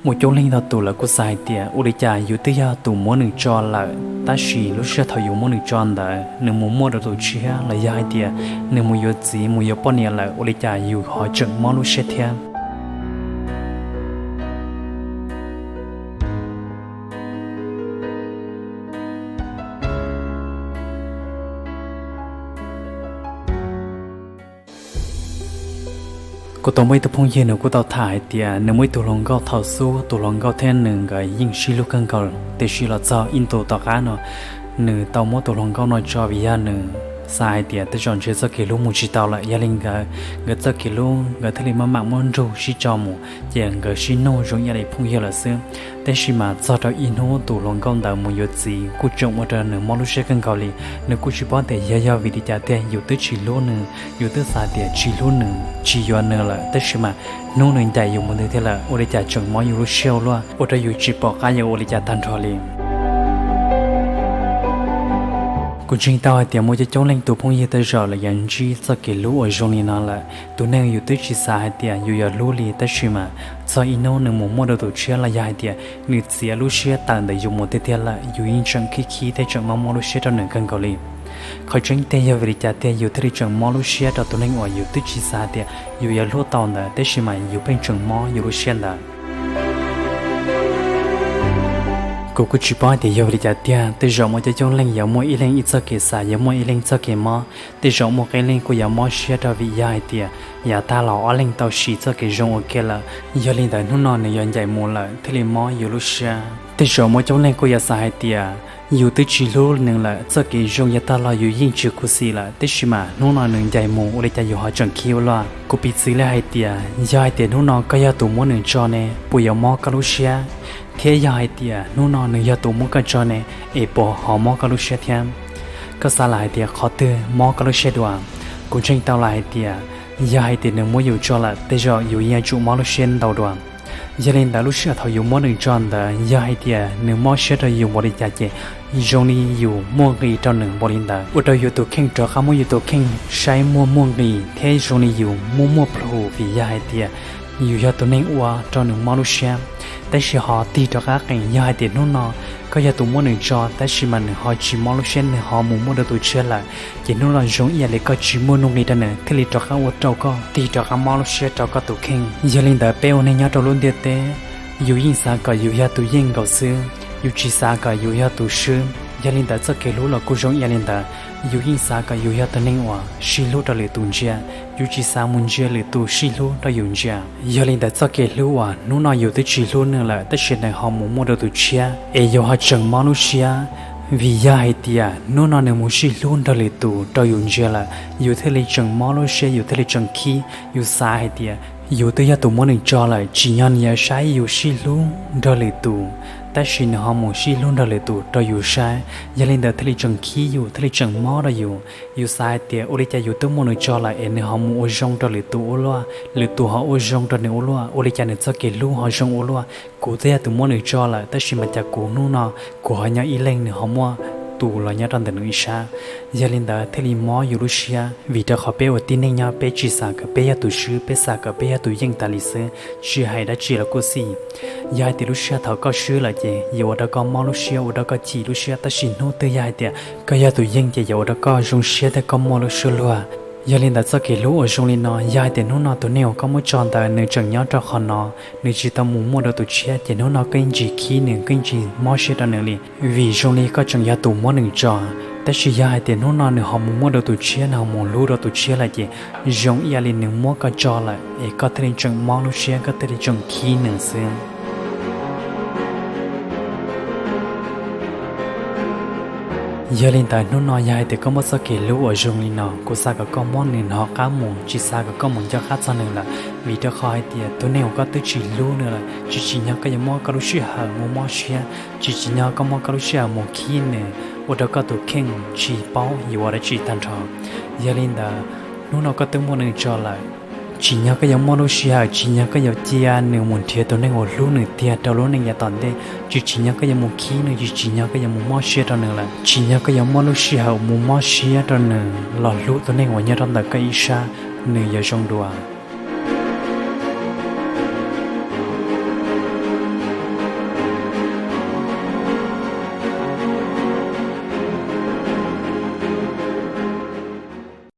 Muaj coob leej ntau tus lawv kuj xav hais tias ua li cas yus twb yog tus muab nws tso lawm, tab sis lub sij hawm thaum yus muab nws tso ntawd nws mus muaj rau tus tshiab los yog hais tias nws mus yuav txiv mus yuav poj niam lawm, ua li cas yus ho tseem mob lub siab thiab. Kuv tau muaj ib tug phooj ywg nws kuj tau tham hais tias nws muaj ib tug hluas nkauj thaum xub, tus hluas nkauj thiab nws nkawd yeej sib hlub kawg nkaus, tiam sis los txog ib ntus tom qab no nws tau muab tus hluas nkauj no tso vim yog nws xav hais tias tej zaum ntshe txoj kev hlub mus tsis tau lawm, yog li nkawd, nkawd txoj kev hlub nkawd thiaj li maj mam muab nrug sib tso mus, ces nkawd sib nug zoo ib yam li phooj ywg lawm xwb. Tab sis mas txog rau ib hnub tus hluas nkauj ntawd mus yuav txiv kuj tseem ua rau nws mob lub siab kawg nkaus li. Nws kuj tsis paub tias yog yog vim li cas tiag, yus twb tsis hlub nws, yus twb xav tias tsis hlub nws tsis yuav nws lawm, tab sis mas hnub nws ncaim yus mus ntawd thiab lawm, ua li cas tseem mob yus lub siab ua luaj, ua rau yus tsis pom qab yuav ua li cas tag nrho li. Kuv ntseeg tau hais tias muaj coob coob leej tus phooj ywg tej zaum lawv yuav ntsib txoj kev hlub uas zoo li no lawm. Tus neeg yus twb tsis xav hais tias yus yuav hlub li, tab sis mas txog ib hnub nws mus muaj rau tus tshiab los yog hais tias nws txiav lub siab tawm ntawm yus mus tiag tiag lawm, yus yeej tseem khib khib thiab tseem mob mob lub siab rau nws kawg nkaus li. Qhov tseeb tiag yog vim li cas tiag yus thiaj li tseem mob lub siab rau tus neeg uas yus twb tsis xav tias yus yuav hlub tau ntawd, tab sis mas yus pheej tseem mob yus lub siab ntawd. Kuv kuj tsis paub hais tias yog vim li cas tiag, tej zaum muaj coob coob leej yuav muaj ib leeg ib txoj kev xav, yuav muaj ib leeg txoj kev mob. Tej zaum muaj qee leej kuj yuav mob siab rau vim yog hais tias yav tag los ob leeg tau siv txoj kev zoo ua ke lawm, yog li ntawd hnub no nws yuav ncaim mus lawm thiaj li mob yus lub siab. Tej zaum muaj coob leej kuj yuav xav hais tias yus twb tsis hlub nws lawm, txoj kev zoo yav tag los yus yeej tsis khuv xim lawm, tab sis mas hnub no nws ncaim mus ua li cas yus ho tseem khib ua luaj. Kuv piv txwv li hais tias yog hais tias hnub no koj yog tus muab nws tso ne, puas yuav mob koj lub siab? Thiab yog hais tias hnub no nws yog tus muab koj tso ne, es puas ho mob koj lub siab thiab? Koj xav lawm hais tias qhov twg mob koj lub siab dua? Kuv ntseeg tau lawm hais tias yog hais tias nws muab yus tso lawm, tej zaum yus yuav tsum mob lub siab ntau dua. Yog li ntawd lub sij hawm thaum yus muab nws tso ntawd, yog hais tias nws mob siab rau yus npaum li cas ces zoo li yus muaj nqis rau nws npaum li ntawd, ua rau yus tus kheej rov qab muab yus tus kheej saib muaj muaj nqis thiab zoo li yus muaj muaj plhus, vim yog hais tias yus yog tus neeg ua rau nws mob lub siab. Tab sis ho tig rov qab qees, yog hais tias hnub no koj yog tus muab nws tso tab sis mas nws ho tsis mob lub siab, nws ho mus muaj rau tus tshiab lawm, ces hnub no zoo ib yam li koj tsis muaj nuj nqis rau nws thiaj li rov qab ua rau koj tig rov qab mob lub siab rau koj tus kheej. Yog li ntawd peb ua neeg nyob rau lub ntiaj teb, yus yeej xav kom yus yog tus yeej nkaus xwb, yus tsis xav kom yus yog tus swb. Yog li ntawd txoj kev hlub los kuj zoo ib yam li ntawd, yus yeej xav kom yus yog tus neeg uas sib hlub rau lwm tus ntsia, yus tsis xav mus ntsia lwm tus sib hlub rau yus ntsia. Yog li ntawd txoj kev hlub uas hnub no yus twb tsis hlub nws lawm tab sis nws ho mus muaj rau tus tshiab es yus ho tseem mob lub siab, vim yog hais tias hnub no nws mus sib hlub nrog lwm tus rau yus ntsia lawm, yus thiaj li tseem mob lub siab, yus thiaj li tseem khib. Yus xav hais tias yus twb yog tus muab nws tso lawm, tsim nyog nws yuav saib yus sib hlub nrog lwm tus, tab sis nws ho mus sib hlub nrog lwm tus rau yus saib. Yog li ntawd thiaj li tseem khib yus, thiaj li tseem mob rau yus. Yus xav hais tias ua li cas yus twb muab nws tso lawm es nws ho mus ua zoo rau lwm tus ua luaj, lwm tus ho ua zoo rau nws ua luaj, ua li cas nws txoj kev hlub ho zoo ua luaj. Kuv twb yog tus muab nws tso lawm tab sis mas cas kuv hnub no kuv ho nyob ib leeg, nws ho muaj tus los nyob rau ntawm nws ib sab. Yog li ntawd thiaj li mob yus lub siab, vim rau qhov peb ua tib neeg nyob peb tsis xav kom peb yog tus swb, peb xav kom peb yog tus yeej tas li xwb, tsis hais dab tsi los kuj xij. Yog hais tias lub sij hawm thaum koj swb lawm ces yuav ua rau koj mob lub siab, ua rau koj chim lub siab, tab sis hnub twg yog hais tias koj yog tus yeej ces yuav ua rau koj zoo siab thiab koj muaj lub suab luag. Yog li ntawd txoj kev hlub uas zoo li no, yog hais tias hnub no tus neeg uas koj muab tso ntawd nws tseem nyob rau qhov no, nws tsis tau mus muaj rau tus tshiab, ces hnub no koj yeej tsis khib nws, koj yeej tsis mob siab rau nws li, vim zoo li koj tseem yog tus muab nws tso. Tab sis yog hais tias hnub no nws ho mus muaj rau tus tshiab, nws ho mus hlub rau tus tshiab lawm ces zoo ib yam li nws muab koj tso lawm es koj thiaj li tseem mob lub siab, koj thiaj li tseem khib nws xwb. Yog li ntawd hnub no yog hais tias koj muaj txoj kev hlub uas zoo li no, kuv xav kom koj muab nws hnov qab mus, tsis xav kom koj mus nco qab txog nws lawm, vim rau qhov hais tias tus neeg uas koj twb tsis hlub nws lawm, tsis tsim nyog koj yuav muab koj lub sij hawm mus mob siab, tsis tsim nyog koj muab koj lub sij hawm mus khib nws, ua rau koj tus kheej tsis paub yuav ua dab tsi tag nrho. Yog li ntawd, hnub no koj twb muaj nws tso lawm, tsim nyog koj yuav muaj lub sij hawm, tsim nyog koj yuav cia nws mus nrhiav tus neeg uas hlub nws tiag rau lub neej yav tom ntej, tsis tsim nyog koj yuav mus khib nws, tsis tsim nyog koj yuav mus mob siab rau nws lawm, tsim nyog koj yuav muaj lub sij hawm mus mob siab rau nws los hlub tus neeg uas nyob rau ntawm koj ib sab, nws yuav zoo dua.